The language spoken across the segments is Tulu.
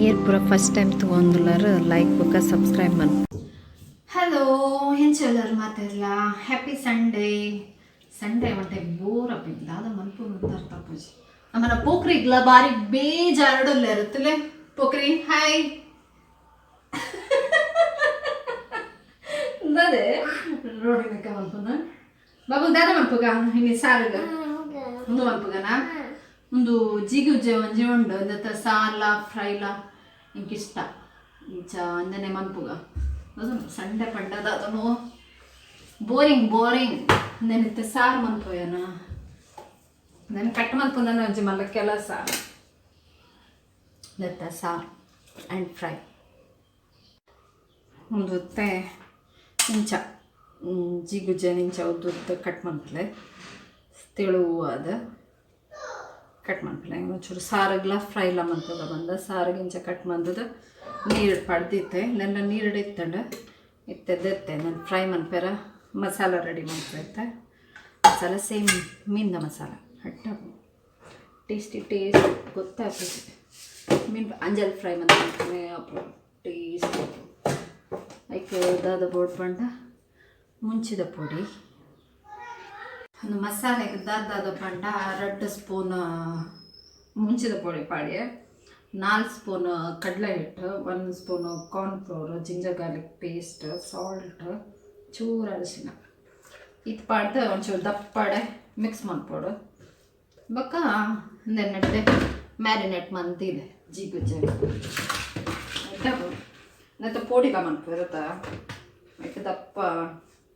ಏರ್ ಪೂರ ಫಸ್ಟ್ ಟೈಮ್ ತಗೊಂದುಲ್ಲಾರ ಲೈಕ್ ಬೊಕ್ಕ ಸಬ್ಸ್ಕ್ರೈಬ್ ಮನ್. ಹಲೋ, ಎಂಚೆಲ್ಲರು ಮಾತೆರ್ಲ? Happy Sunday. ಸಂಡೇ ಒಂಟೆ ಬೋರ್ ಅಪ್ಪಿದ್ದು ದಾದ ಮನ್ಪು ಅರ್ಥ ಪೂಜಿ. ನಮ್ಮನ ಪೋಖ್ರಿಗ್ಲ ಬಾರಿ ಬೇಜಾರಡುಲ್ಲ ಇರುತ್ತಲೆ. ಪೋಖ್ರಿ, ಹಾಯ್. ದಾದೆ ರೋಡಿನಕ್ಕ ಮನ್ಪುನ? ಬಾಬು, ದಾದ ಮನ್ಪುಗ ಇನಿ ಸಾರುಗ? ಉಂದು ಮನ್ಪುಗನಾ? ಒಂದು ಜಿಗುಜ್ಜೆ ಒಂಜಿ ಉಂಡು. ಅಂದತ್ತ ಸಾರ್ಲ ಫ್ರೈಲ ಇಂಕ್ ಇಷ್ಟ. ಇಂಚ ಅಂದನೆ ಮನ್ಪುಗ. ಸಂಡೆ ಪಂಡದ ಅದನ್ನು ಬೋರಿಂಗ್ ಬೋರಿಂಗ್. ನೆನಿತ್ತೆ ಸಾರು ಮನ್ಪುಯನ. ನಾನು ಕಟ್ ಮನ್ಪುನ ಒಂಜಿ ಮಲ್ಲ ಕೆಲಸ. ದತ್ತ ಸಾರು ಆ್ಯಂಡ್ ಫ್ರೈ. ಉಂದುತ್ತೆ ಇಂಚ ಜಿಗುಜ್ಜೆ ಇಂಚ ಉದ್ದುದ್ದ ಕಟ್ ಮನ್ಪುಲೆ, ತೆಳುವಾದ ಕಟ್ ಮನ್ಪುಲೆ. ಒಂಚೂರು ಸಾರುಗ್ಲ ಫ್ರೈಲ ಮನ್ಪುಗ ಬಂದ. ಸಾರಿಗೆ ಇಂಚ ಕಟ್ ಮಂದದ ನೀರು ಪಡ್ದಿತ್ತೆ. ನೆನ್ನ ನೀರು ಇತ್ತಂಡ ಇತ್ತೆ ದೆತ್ತೆ. ನಾನು ಫ್ರೈ ಮನ್ಪೆರ ಮಸಾಲ ರೆಡಿ ಮನ್ಪೈತೆ. ಮಸಾಲ ಸೇಮ್ ಮೀನ್ದ ಮಸಾಲ. ಹಟ್ಟ ಟೇಸ್ಟಿ ಟೇಸ್ಟ್ ಗೊತ್ತಾಗ್ತದೆ. ಮೀನು ಅಂಜಲ್ ಫ್ರೈ ಮಂತೆ ಅಪ್ಪು ಟೇಸ್ಟ್. ಐಕ್ ದಾದ ಬೋಡ್ ಪಂಡ ಮುಂಚಿದ ಪೊಡಿ. ಒಂದು ಮಸಾಲೆಗೆ ದಾದ ದಾದ ಪಂಡ 2 ಸ್ಪೂನ್ ಮುಂಚಿದ ಪೊಡಿ ಪಾಡಿ, 4 ಸ್ಪೂನ್ ಕಡಲೆ ಹಿಟ್ಟು, 1 spoon cornflour, ginger garlic paste, salt, ಚೂರು ಅರಿಶಿನ. ಇದು ಪಾಡ್ದು ಒಂಚೂರು ದಪ್ಪಡೆ ಮಿಕ್ಸ್ ಮನ್ಪೊಡು. ಬೊಕ್ಕ ನೆನ್ನಟ್ಟೆ ಮ್ಯಾರಿನೇಟ್ ಮಂತಿದೆ ಜಿಗುಜ್ಜೆ. ಆಯ್ತಾ? ನೆತ್ತ ಪೋಡಿಲ ಮನ್ಪು ಇರುತ್ತ. ಐಕ್ ದಪ್ಪ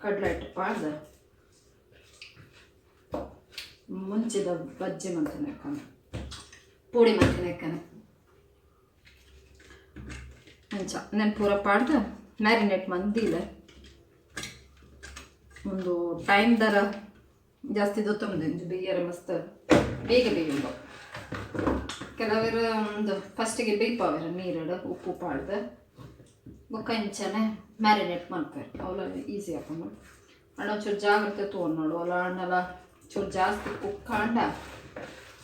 ಕಡಲೆ ಹಿಟ್ಟು ಪಾಡ್ದು ಮುಂಚಿದ ಬಜ್ಜಿ ಮಂತಿನ, ಪೋಡಿ ಮಂತಿನ. ಅಂಚ ನಾನು ಪೂರ ಪಾಡ್ದು ಮ್ಯಾರಿನೇಟ್ ಮಂದಿಲ್ಲ. ಒಂದು ಟೈಮ್ ದರ ಜಾಸ್ತಿ ದೊತ್ತೊಂದು ಬೇಯರ ಮಸ್ತ್ ಬೇಗ ಬೇಯುಂಡು. ಕೆಲವರು ಒಂದು ಫಸ್ಟಿಗೆ ಬೇಯ್ಪಾವೆರ್ ನೀರಡು ಉಪ್ಪು ಪಾಡ್ದು, ಬೊಕ್ಕ ಇಂಚನೆ ಮ್ಯಾರಿನೇಟ್ ಮನ್ಪೆರ್. ಅವಲ ಈಸಿ ಆಪುಂಡು. ಅಂಡ ಒಂಚೂರು ಜಾಗ್ರತೆ ತಗೊಂಡು ನೋಡು. ಅಲ್ಲ ಅಣ್ಣಲ ಚೂರು ಜಾಸ್ತಿ ಕುಕ್ ಆಂಡ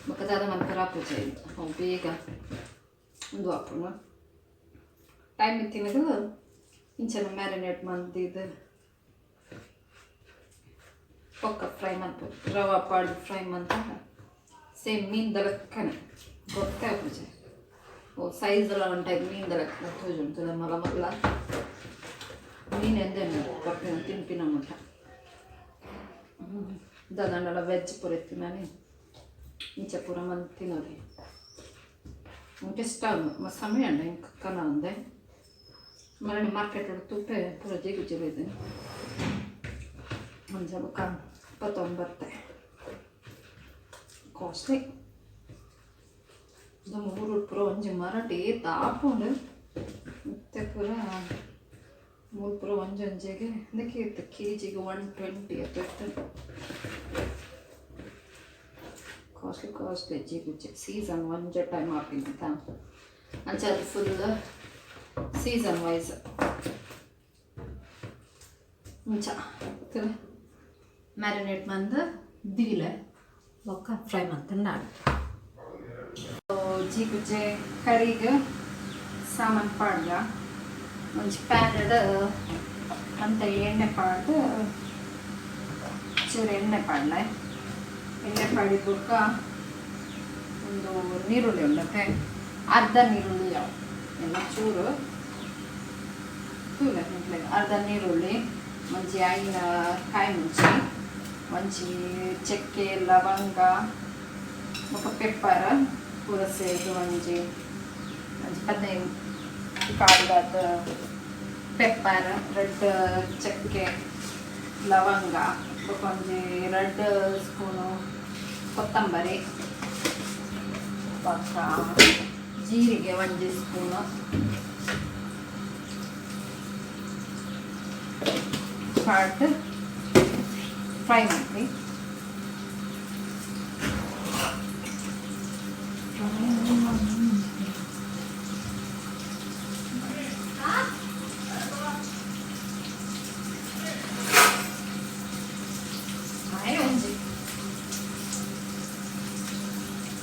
ಬೊಕ್ಕ ದಾದ ಮನ್ಪೆರ ಆಪುಜಿ. ಅವು ಬೇಗ ಒಂದು ಆಪುಂಡು. ಟೈಮ್ ಇತ್ತಿನದು ಇಂಚನ ಮ್ಯಾರಿನೇಟ್ ಮಂದಿದ್ದು ಪೊಕ್ಕ ಫ್ರೈ ಮನ್ಪು. ರವಾ ಪಾಡ್ದು ಫ್ರೈ ಮಂತ ಸೇಮ್ ಮೀನ್ದ ಲೆಕ್ಕನೆ ಗೊತ್ತೇ ಆಪುಜಿ. ಓ ಸೈಜ್ ಎಲ್ಲ ಒನ್ ಟೈಪ್ ಮೀನ್ದ ಲೆಕ್ಕ ತೋಜುಂಡು. ಮಲ್ಲ ಮಲ್ಲ ಮೀನು ಎಂದೇನು ಪಪ್ಪಿನ ತಿನ್ಪಿನ ಮುಟ್ಟ. ದಾದಂಡಲ ವೆಜ್ ಪೂರ ಇತ್ತಿನಾನೆ ಇಂಚ ಪೂರ ಮಂತ್ ತಿನ್ನೋದು ಇಂಕ ಇಷ್ಟ. ಸಮಯ ಉಂಡು ಇಂಕ ಕನ ಅಂದೆ. ಮರಳಿ ಮಾರ್ಕೆಟ್ ತೂಪೆ ಪೂರ ಜಿಗುಜ್ಜೆ ಇದೆ. ಒಂಜ ಬೊಕ್ಕ 29. ಕಾಸ್ಟ್ಲಿ. ಮೂರು ಪೂರ ಒಂಜಿ ಮರಟ್ ಏತ್ ಆಪುಂಡು. ಇತ್ತೆ ಪೂರ ಮೂರು ಪೂರ ಒಂಜಿ ಒಂಜಿಗೆ ಇದಕ್ಕೆ ಇತ್ತು. ಕೆಜಿಗೆ 120 ಅತ್ತು. ಕಾಸ್ಟ್ಲಿ ಕಾಸ್ಟ್ಲಿ ಜಿಗುಜ್ಜೆ. ಸೀಸನ್ ಒಂಜೆ ಟೈಮ್ ಆಪಿನಂತ. ಅಂಚ ಅದು ಫುಲ್ ಸೀಸನ್ ವೈಸ್. ಇಂಚ ಮ್ಯಾರಿನೇಟ್ ಮಂದು ದೀಲೆ, ಬೊಕ್ಕ ಫ್ರೈ ಮಂತಂಡ. ಜೀಗುಜ್ಜೆ ಕರಿಗೆ ಸಾಮಾನು ಪಾಡ್ಗ. ಒಂಜಿ ಪ್ಯಾನಡ್ ಅಂತ ಎಣ್ಣೆ ಪಾಡ್ದು, ಚೂರು ಎಣ್ಣೆ ಪಾಡ್ಲೆ. ಎಣ್ಣೆ ಪಾಡಿ ಬೊಕ್ಕ ಒಂದು ನೀರುಳ್ಳಿ ಉಂಡತ್ತೆ, ಅರ್ಧ ನೀರುಳ್ಳಿ ಯಾವ ಎಲ್ಲ ಚೂರು ತೂಲೆ. ಅರ್ಧ ನೀರುಳ್ಳಿ, ಒಂಜಿ ಐನ ಕಾಯಿ ಮುಂಚಿ, ಒಂಜಿ ಚಕ್ಕೆ, ಲವಂಗ ಬೊಕ್ಕ ಪೆಪ್ಪರ್ ಪೂರ ಸೇರ್ದು ಒಂಜಿ ಒಂಜಿ 15 ಕಾಳ್ದಾತ್ ಪೆಪ್ಪರ್, ರೆಡ್ ಚಕ್ಕೆ, ಲವಂಗ, ಬೊಕ್ಕ ಒಂಜಿ 2 ಸ್ಪೂನು ಕೊತ್ತಂಬರಿ, ಬೊಕ್ಕ ಜೀರಿಗೆ ಒಂಜಿ ಸ್ಪೂನು ಪಾಡ್ದು ಫ್ರೈ ಮಾಡಿ. ಒಂಜಿ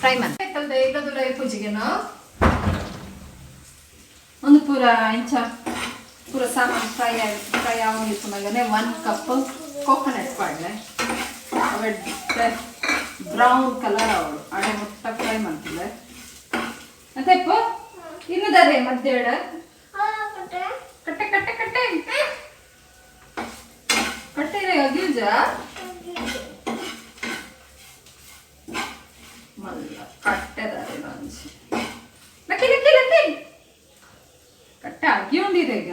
ಫ್ರೈ ಮಾಡಿ ಇಲ್ಲದುಲ ಪೂಜಿಗೆನ. ಪೂರ ಇಂಚ ಪೂರ ಸಾಮಾನು ಫ್ರೈ ಫ್ರೈ ಆವೊಂದಿಪ್ಪುನಗನೆ 1 ಕಪ್ ಕೋಕೋನಟ್ ಪಾಡ್ಲೆ. ಅವೆಡ್ಡೆ ಬ್ರೌನ್ ಕಲರ್ ಅವಳು ಅಡೆ ಮುಟ್ಟ ಫ್ರೈ ಮಂತಿಲ್ಲ ಅಂತೆಪ್ಪ ಇನ್ನುದಾರೆ ಮಧ್ಯಾಹ್ನ ಕಟ್ಟೆ ಕಟ್ಟೆ ಕಟ್ಟೆ ಕಟ್ಟೆ ಅಗ್ಯೂಜ ಮಲ್ಲ ಕಟ್ಟೆದಾರೆ ಒಂಜಿ ಲಕ್ಕಿ ಲಕ್ಕಿ ಲಕ್ಕಿ ಕಟ್ಟೆ ಅಗಿ ಉಂಡಿದೆ ಈಗ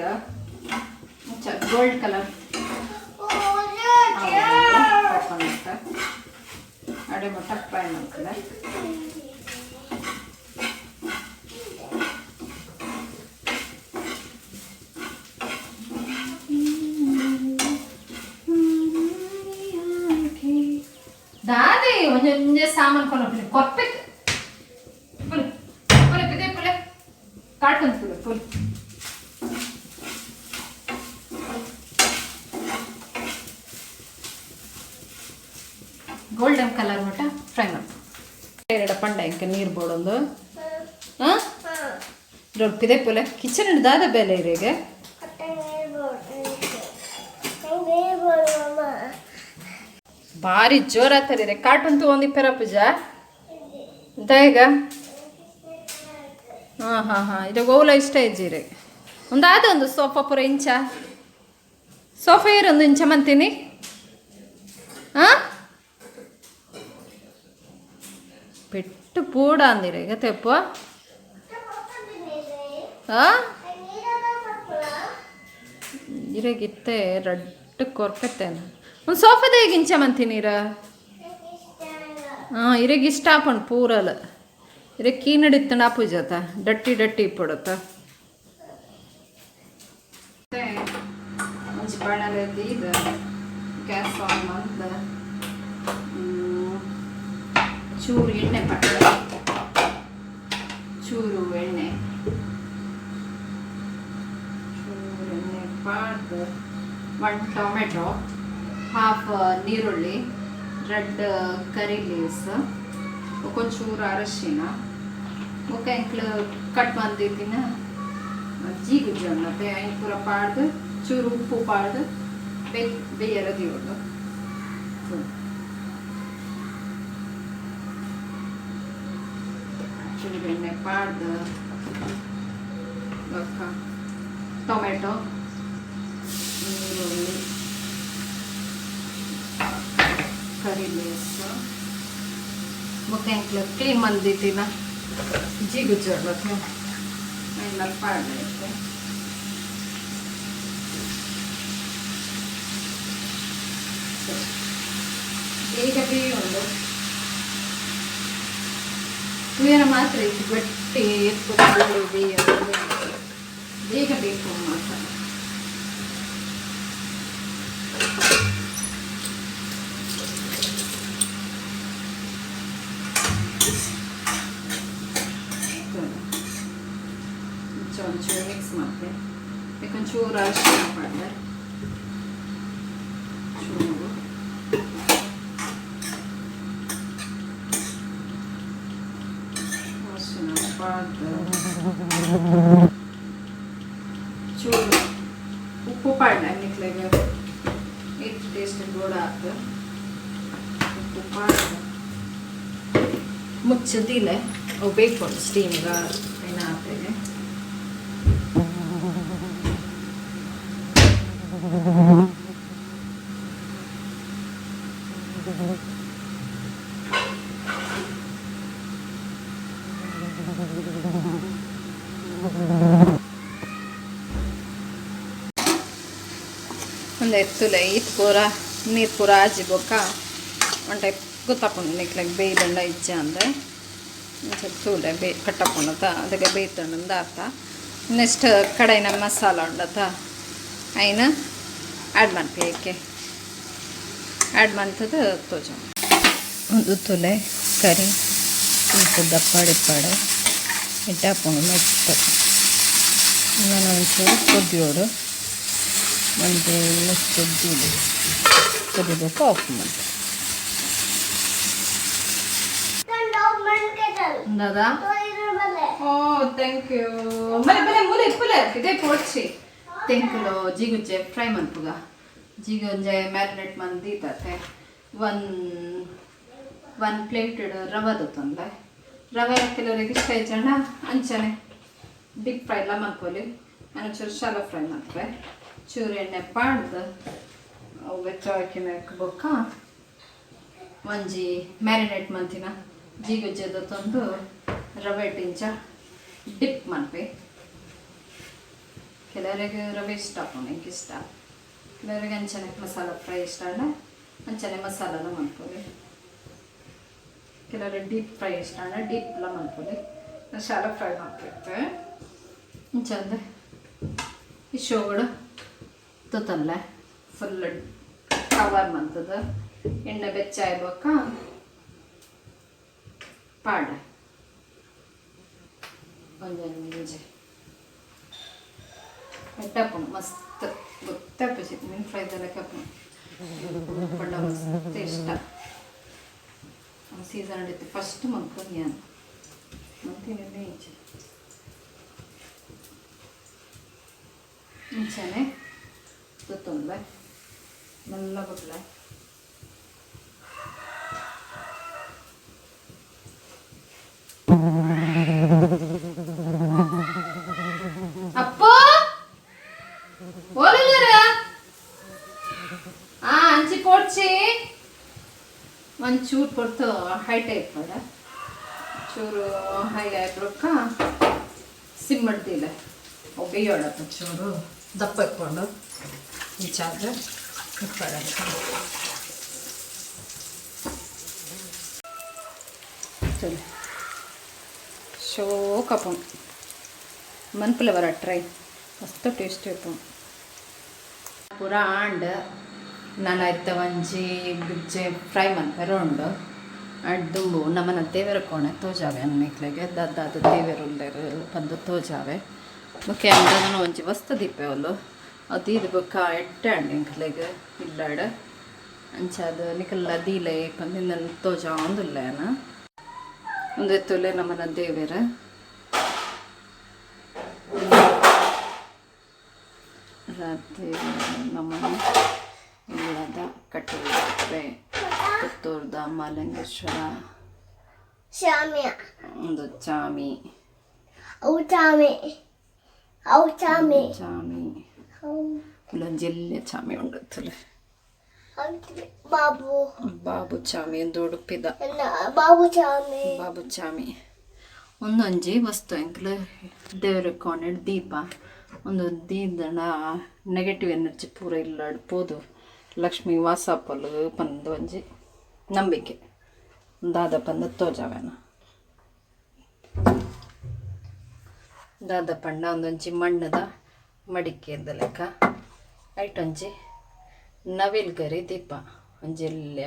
ಮುಚ್ಚ ಗೋಲ್ಡ್ ಕಲರ್ ಕೋಕೋನಟ್ ಅಡೆ ಮುಟ್ಟ ಫ್ರೈ ಮಾಡ್ತದೆ. ದಾದೆ ಒಂಜೊಂಜೆ ಸಾಮಾನು ಕೊಂಡು ಕೊಪ್ಪೆ ಪುಲೆ ಪುಲೆ ಪಿದೆ ಪುಲೆ ಕಾರ್ಟೂನ್ ಪುಲೆ ಪುಲೆ ಗೋಲ್ಡನ್ ಕಲರ್ ಮಟ್ಟ ಫ್ರೈ ಮಾಡು. ಎರಡು ಪಂಡ ಇಂಕ ನೀರು ಬೋಡೊಂದು ಹಾಂ ಪಿದೆ ಪುಲೆ ಕಿಚನ್ ದಾದ ಬೇಲೆ ಇರೇಗೆ ಭಾರಿ ಜೋರ ತರೀರೆ ಕಾರ್ಟೂನ್ ತಗೊಂಡು ಪೂಜಾ ಅಂತ ಈಗ. ಹಾಂ ಹಾಂ ಹಾಂ ಇದು ಓಲ ಇಷ್ಟ ಇಜ್ಜಿರಿ ಒಂದು ಆದ ಒಂದು ಸೋಫಾ ಪೂರ ಇಂಚ ಸೋಫಾ ಇರೊಂದು ಇಂಚ ಮಂತೀನಿ. ಹಾಂ ಪೆಟ್ಟು ಪೂಡ ಅಂದಿರ ಈಗ ತೆಪ್ಪ. ಹಾಂ ಇರಗಿತ್ತೆ ರಡ್ಡು ಕೊರ್ಪೆತ್ತೇನ ಒಂದು ಸೋಫಾದ ಈಗ ಇಂಚ ಮಂತೀನೀರ. ಹಾಂ ಇರಗೆ ಇಷ್ಟ ಆಪಂಡು ಪೂರಲ ಇರೆ ಕೀನಡಿತ್ತಂಡ ಪೂಜಾತ ಡಟ್ಟಿ ಡಟ್ಟಿ ಇಪ್ಪಡತ್ತ. ಒಂಜಿ ಬಾಣಲೆ ದೀದ್ ಗ್ಯಾಸ್ ಆನ್ ಮಂತ್ ಚೂರು ಎಣ್ಣೆ ಪಟ್ಟ ಚೂರು ಎಣ್ಣೆ ಚೂರು ಎಣ್ಣೆ ಪಾಡ್ದು 1 ಟೊಮೆಟೊ, ಹಾಫ್ ನೀರುಳ್ಳಿ, ರೆಡ್ ಕರಿ ಲೀವ್ಸ್, ಒಂಚೂರು ಅರಶಿನ, ಬೊಕ್ಕ ಎಂಕ್ಲು ಕಟ್ ಮಂದಿತ್ತಿನ ಜೀಗುಜ್ಜಿ ಮತ್ತೆ ಐನ್ ಪೂರ ಪಾಡ್ದು ಚೂರು ಉಪ್ಪು ಪಾಡ್ದು ಬೇಯರ ದೀವೊಡು. ಚೂರು ಎಣ್ಣೆ ಪಾಡ್ದು ಬೊಕ್ಕ ಟೊಮೆಟೊ, ನೀರುಳ್ಳಿ, ಕರಿ ಲೀವ್ಸ್, ಬೊಕ್ಕ ಎಂಕ್ಲು ಕ್ಲೀನ್ ಮಂದಿತ್ತಿನ ಜೀಗುಜ್ಜಿ ಮತ್ತೆ ಐನ್ಲ ಪಾಡ್ದು ಇತ್ತೆ. ಬೇಗ ಬೇಯುಂಡು ತೂಯರ ಮಾತ್ರ ಇದು ಗಟ್ಟಿ ಎತ್ತು ಬೇಯ ಬೇಗ ಬೇಕು ಮಾತ್ರ. ಒಂಚೂರು ಮಿಕ್ಸ್ ಮಾಡ್ತೆ ಒಂಚೂರು ಅರಿಶಿನ ಪಾಡ್ದೆ ಚೂರು ಅರಿಶಿನ ಪಾಡ್ದು ಚೂರು ಉಪ್ಪು ಪಾಡ್ಲೆ ನಿಕ್ಲೆಗ್ ಏತ್ ಟೇಸ್ಟ್ ಬೋಡ ಆತು ಉಪ್ಪು ಪಾಡ್ದು ಮುಚ್ಚದಿಲ್ಲ ಅವು ಬೇಕು ಸ್ಟೀಮ್ಗ ಏನ ಆತೇನೆ. ಒಂದು ಎತ್ತುಲೆ ಈತ್ ಪೂರ ನೀರು ಪೂರ ಆಜಿ ಬೊಕ್ಕ ಒನ್ ಟೈಪ್ ಗೊತ್ತಾಪುಂಡು ನಿಕ್ಲೆಗ್ ಬೇಯ್ದಂಡ ಇಜ್ಜ ಅಂದೆ ಒಂಚೂರು ತೂಲೆ ಬೇ ಕಟ್ಟಪುಂಡತ ಅದಕ್ಕೆ ಬೇಯ್ತಂಡ ಅರ್ಥ. ನೆಕ್ಸ್ಟ್ ಕಡಾಯಿನ ಮಸಾಲ ಉಂಡತ ಐನ ಆ್ಯಡ್ ಮನ್ಪಿ ಏಕೆ ಆ್ಯಡ್ ಮಂತದ ತೋಜ. ಒಂದು ತುಲೆ ಕರಿ ಇಂಚ ದಪ್ಪಾಡಿಪ್ಪಾಡು ಇಟ್ಟಾಪುಂಡು ಮೆತ್ತ ಉಂದೆನ್ ಒಂಚೂರು ಕೊದಿಯೋಡು ಒಂಜಿ ಮುಚ್ಚಿ ದೀದ್ ಕೊದಿ ಬೊಕ್ಕ ಆಫ್ ಮಲ್ತ್. ದಾದಾ ಓ thank you. ಬಲೆ ಬಲೆ ಮೂಲೆ ದೆಪ್ಪುಲೆ ಇದೇ ಪೋಡ್ಚಿ ತೆಂಕುಲು ಜೀಗುಜ್ಜೆ ಫ್ರೈ ಮನ್ಪುಗ ಜೀಗುಂಜೆ ಮ್ಯಾರಿನೇಟ್ ಮಂದೀತತೆ. ಒನ್ ಒನ್ ಪ್ಲೇಟ್ ರವೆ ದೊತ್ತೊಂದ್ಲೆ. ರವೆ ಕೆಲವರಿಗೆ ಇಷ್ಟ ಇಜ್ಜಂಡ ಅಂಚನೆ ಡೀಪ್ ಫ್ರೈ ಎಲ್ಲ ಮನ್ಪೊಲಿ. ನಾನು ಚೂರು ಶಾಲೋ ಫ್ರೈ ಮನ್ಪೆ. ಚೂರು ಎಣ್ಣೆ ಪಾಡ್ದು ಅವು ಬೆಚ್ಚ ಹಾಕಿನ ಬೊಕ್ಕ ಒಂಜಿ ಮ್ಯಾರಿನೇಟ್ ಮಂತಿನ ಜೀಗುಜ್ಜೆದ ತಂದು ರವೆ ಟಿಂಚ ಡಿಪ್ ಮನ್ಪೆ. ಕೆಲವರಿಗೆ ರವೆ ಇಷ್ಟ ಆಪುಂಡು, ಎಂಕ್ ಇಷ್ಟ. ಕೆಲವರಿಗೆ ಅಂಚನೆ ಮಸಾಲ ಫ್ರೈ ಇಷ್ಟ ಆಂಡ ಅಂಚನೆ ಮಸಾಲನ ಮನ್ಪೊಲಿ. ಕೆಲವರಿಗೆ ಡೀಪ್ ಫ್ರೈ ಇಷ್ಟ ಆಂಡ ಡೀಪ್ಲ ಮನ್ಪೊಲಿ. Shallow fry ಮನ್ಪಿತ್ತೆ. ಇಂಚಂದೆ ಈ ಶೋಗಡು ತುತ್ತನ್ಲೆ ಫುಲ್ ಕವರ್ ಮಂತದ ಎಣ್ಣೆ ಬೆಚ್ಚ ಆಯ್ಬೊಕ್ಕ ಪಾಡ ಒಂಜೊಂಜಿ ಎಟ್ಟಪ್ಪುಂಡು ಮಸ್ತ್ ಗೊತ್ತಾಪುಜಿ. ಮೀನು ಫ್ರೈ ದಲಕಪ್ಪುಂಡು ಪಂಡ ಮಸ್ತ್ ಇಷ್ಟ. ಸೀಸನ್ ಇತ್ತು ಫಸ್ಟ್ ಮನ್ಪುನಿ ಯಾನ್, ಮಂತಿನ ಇಜ್ಜಿ. ಇಂಚನೆ ತುತ್ತೊಂದ್ಲೆ ಮೆಲ್ಲ ಬುಡ್ಲೆ. ಅಪ್ಪು ಓಲುಲ್ಲೆರ್? ಆ ಅಂಚಿ ಪೋಡ್ಚಿ. ಒಂಚೂರು ಪೊರ್ತು ಹೈಟ್ ಇಪ್ಪಡ. ಚೂರು ಹೈ ಆಯ್ಬೊಕ್ಕ ಸಿಮ್ಮಡ್ದಿಲ್ಲ ಅವು ಬೇಯೋಡಪ್ಪ. ಚೂರು ದಪ್ಪ ಇಟ್ಕೊಂಡು ಇಂಚಾದ್ರೆ ಇಪ್ಪಡ. ಚಲೋ ಶೋಕಪ್ಪು ಮನ್ಪುಲೆ ಬರ ಟ್ರೈ, ಮಸ್ತ್ ಟೇಸ್ಟ್ ಇಪ್ಪು. ಪೂರ ಆಂಡ್ ನಾನು ಐತ ಒಂಜಿ ಗುಜ್ಜೆ ಫ್ರೈ ಮನ್ಪೆರ ಉಂಡು. ದುಂಬು ನಮ್ಮನ ದೇವರ ಕೋಣೆ ತೋಜಾವೆ ಅನ್ಮೇಕ್ಲೆಗೆ ದಾದಾದ ದೇವೆರ್ ಉಲ್ಲೆರ್ ಪಂದ್ ತೋಜಾವೆ. ಬೊಕ್ಕ ಯಾನ್ ಒಂಜಿ ವಸ್ತು ದೀಪೆ ಅವ್ಲು. ಅದು ದೀದ್ ಬೊಕ್ಕ ಎಡ್ಡೆ ಆಂಡ್ ಎಂಕ್ಲೆಗ್ ಇಲ್ಲಡ್. ಅಂಚಾದ್ ನಿಕಲ್ಲ ದೀಲೆ ಪಂದ್ ಇಂದೆನ್ ತೋಜಾವೊಂದುಲ್ಲೆ ಯಾನ್. ಉಂದು ತೂಲೆ ನಮನ ದೇವೆರ್. ರಾತ್ರಿ ನಮನ ಇಲ್ಲದ ಕಟೀಲು ಪುತ್ತೂರ್ದ ಮಾಲಿಂಗೇಶ್ವರ. ಚಾಮಿ. ಒಂದು ಚಾಮಿ. ಅವು ಚಾಮಿ, ಅವು ಚಾಮಿ. ಚಾಮಿ ಉಲ್ಲೊಂಜಿ ಎಲ್ಯ ಚಾಮಿ ಉಂಡು ತೂಲೆ. ಬಾಬು. ಬಾಬು ಚಾಮಿ ಉಂದು ಉಡುಪಿದ. ಬಾಬು ಚಾಮಿ. ಬಾಬು ಚಾಮಿ. ಒಂದೊಂಜಿ ವಸ್ತು ಎಂಕ್ಲು ದೇವರ ಕೋಣೆಡ್ ದೀಪ. ಒಂದು ದೀದನ ನೆಗೆಟಿವ್ ಎನರ್ಜಿ ಪೂರ ಇಲ್ಲಡ್ ಪೋದು ಲಕ್ಷ್ಮಿ ವಾಸಾಪಲು ಪಂದ್ ಒಂಜಿ ನಂಬಿಕೆ. ದಾದ ಪಂದ್ ತೋಜಾವೆನ. ದಾದ ಪಂಡ ಒಂದೊಂಜಿ ಮಣ್ಣದ ಮಡಿಕೆದ ಲೆಕ್ಕ. ಐಟ್ ಒಂಜಿ ನವಿಲ್ ಗರಿ ದೀಪ ಒಂಜಿ ಎಲ್ಯ.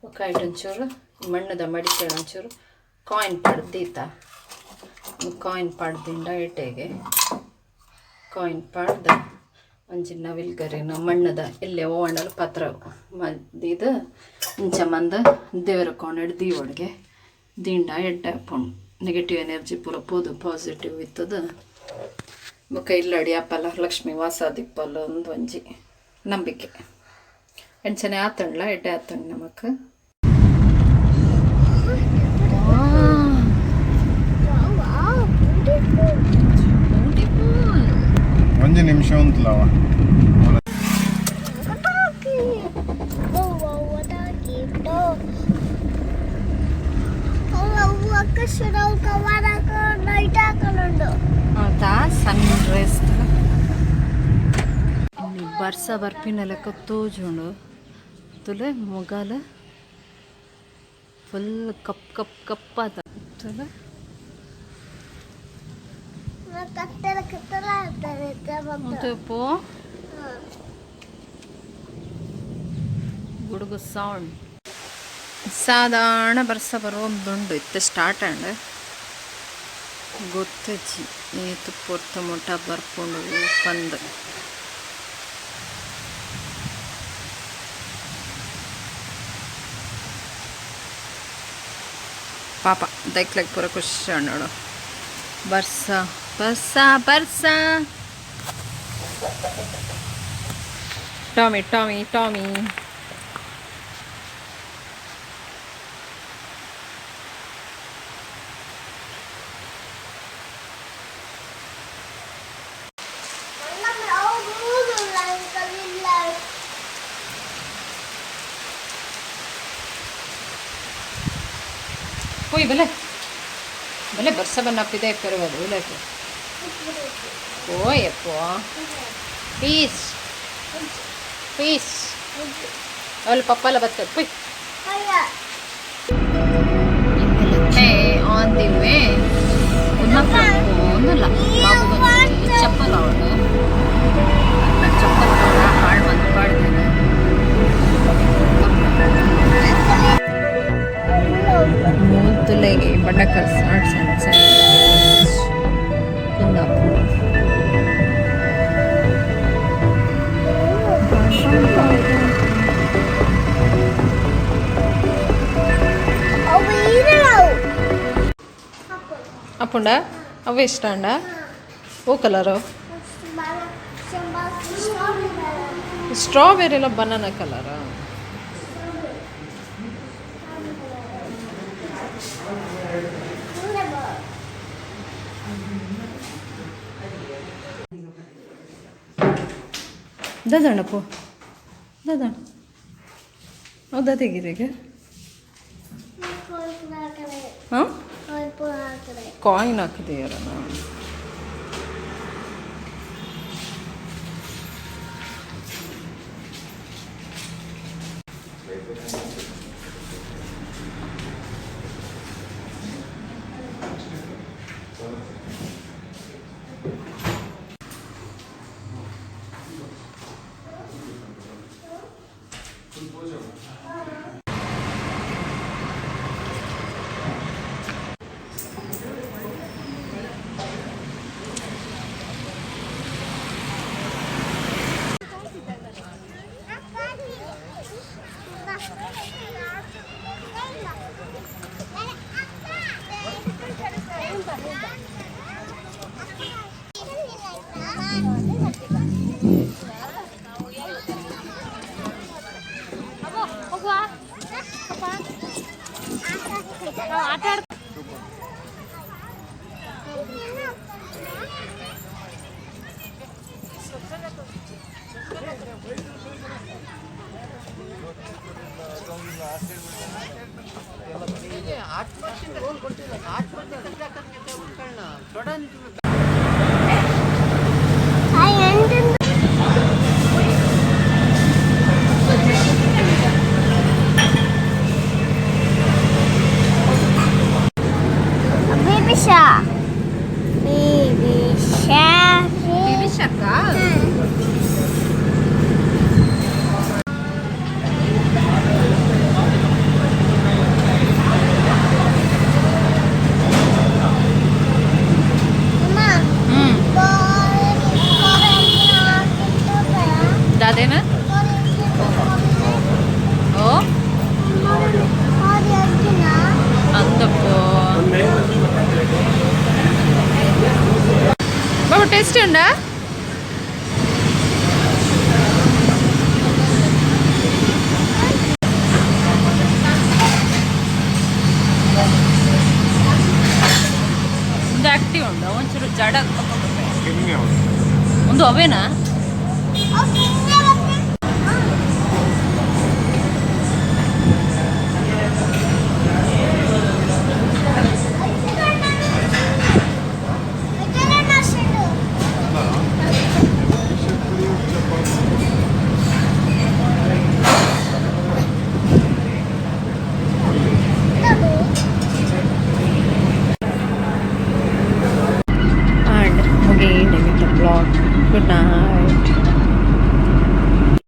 ಬೊಕ್ಕ ಐಟ್ ಒಂಚೂರು ಮಣ್ಣದ ಮಡಿಕೆ ಒಂಚೂರು ಕಾಯಿನ್ ಪಾಡ್ದ್ ದೀತ. ಕಾಯಿನ್ ಪಾಡ್ದಿಂಡ ಐಟೆಗೆ ಕಾಯಿನ್ ಪಾಡ್ದ್ ಒಂಜಿ ನವಿಲ್ ಗರಿನ ಮಣ್ಣದ ಎಲ್ಯ ಓವಾಂಡಲ ಪತ್ರ ದೀದ್ ಇಂಚ ಮಂದ್ ದೇವರ ಕೋಣೆಡ್ ದೀವೊಡ್ಗೆ. ದೀಂಡ ಎಡ್ಡೆ ಆಪುಂಡು, ನೆಗೆಟಿವ್ ಎನರ್ಜಿ ಪೂರ ಪೋದು ಪಾಸಿಟಿವ್ ಇತ್ತದ. ಬೊಕ್ಕ ಇಲ್ಲಡಿ ಅಪ್ಪಲ ಲಕ್ಷ್ಮಿ ವಾಸ ದಿಪ್ಪಲ್ ಉಂದು ಒಂಜಿ ನಂಬಿಕೆ. ಅಂಚನೆ ಆತುಂಡ್ಲ ಎಡ್ಡೆ ಆತುಂಡು ನಮಕ್. ಬ್ಯೂಟಿಫುಲ್. ಒಂಜಿ ನಿಮಿಷ ಉಂತಲವ. ಹೌದಾ? ಸನ್ ರೈಸ್ ಬರ್ಸ ಬರ್ಪಿನ ಲೆಕ್ಕ ತೋಜುಂಡು ತುಲೆ. ಮೊಗಲ ಫುಲ್ ಕಪ್ ಕಪ್ ಕಪ್ಪಾತ ತುಲೆ. ಕತ್ತಲ ಕತ್ತಲ ಆಗ್ತದೆ. ಪೋ ಗುಡುಗು ಸೌಂಡ್. ಸಾಧಾರಣ ಬರ್ಸ ಬರೋಂದುಂಡು. ಇತ್ತೆ ಸ್ಟಾರ್ಟ್ ಆಂಡ್. ಗೊತ್ತಿಜ್ಜಿ ಏತ್ ಪೊರ್ತು ಮುಟ ಬರ್ಪುಂಡು ಪಂದ್. ಪಾಪ ದೈಕ್ಲೆಗ್ ಪೂರ ಖುಷಿ ಆಂಡ್ ಬರ್ಸ. ಬರ್ಸ ಬರ್ಸ. Tommy Tommy Tommy. ಪೋಯ್ ಬಲೆ ಬಲೆ, ಬರ್ಸ ಬನ್ನಪ್ಪಿದೆ ಪೆರವದು ಇಲ್ಲಕ್ಕೆ. ಓಯಪ್ಪ, ಪೀಸ್ ಪೀಸ್. ಅಲ್ಲಿ ಪಪ್ಪಲ್ಲ ಬರ್ತದೆ, ಪೋಯ್. ಆನ್ the way. ಒಂದಲ್ಲ ಬಾಬು ಚಪ್ಪಲ್, ಅವಳು ಚಪ್ಪಲ್ ಹಾಳು ಬಂದು ಪಾಡ್ದೇನೆ. ಮೂತುಲೆಗೆ ಬಡಕಸ್ ಆರ್ಟ್ಸ್ ಆ್ಯಂಡ್ ಸೈನ್ಸ್, ಕುಂದಾಪುರ. ಅವು ಈರವು. ಅಪ್ಪುಂಡ ಅವು ಇಷ್ಟ ಅಂಡ? ಓ ಕಲರು? ಸ್ಟ್ರಾಬೆರಿ ಇಲ್ಲ, ಬನಾನಾ ಕಲರಾ? ದಾದಣ್ಣಪ್ಪ, ದಾದಣ್ಣ, ಹೌದಾ? ತೆಗೀರೀಗ. ಹಾಂ, ಕಾಯಿನ್ ಹಾಕಿದೀಯಲ್ಲ. Baby shark. Baby shark. Baby ಶಾರ್ಕಾ? ಅಮ್ಮ. ಹ್ಞೂ. ದಾದೇನ? ಓ, ಅಂತಪ್ಪು. ಬಾಬು, ಟೇಸ್ಟ್ ಉಂಡಾ? ಒಂದು ಆಕ್ಟಿವ್ ಉಂಡು, ಒಂಚೂರು ಜಡ. ಕಿಮ್ಮೆ. ಒಂದು ಅವೇನಾ?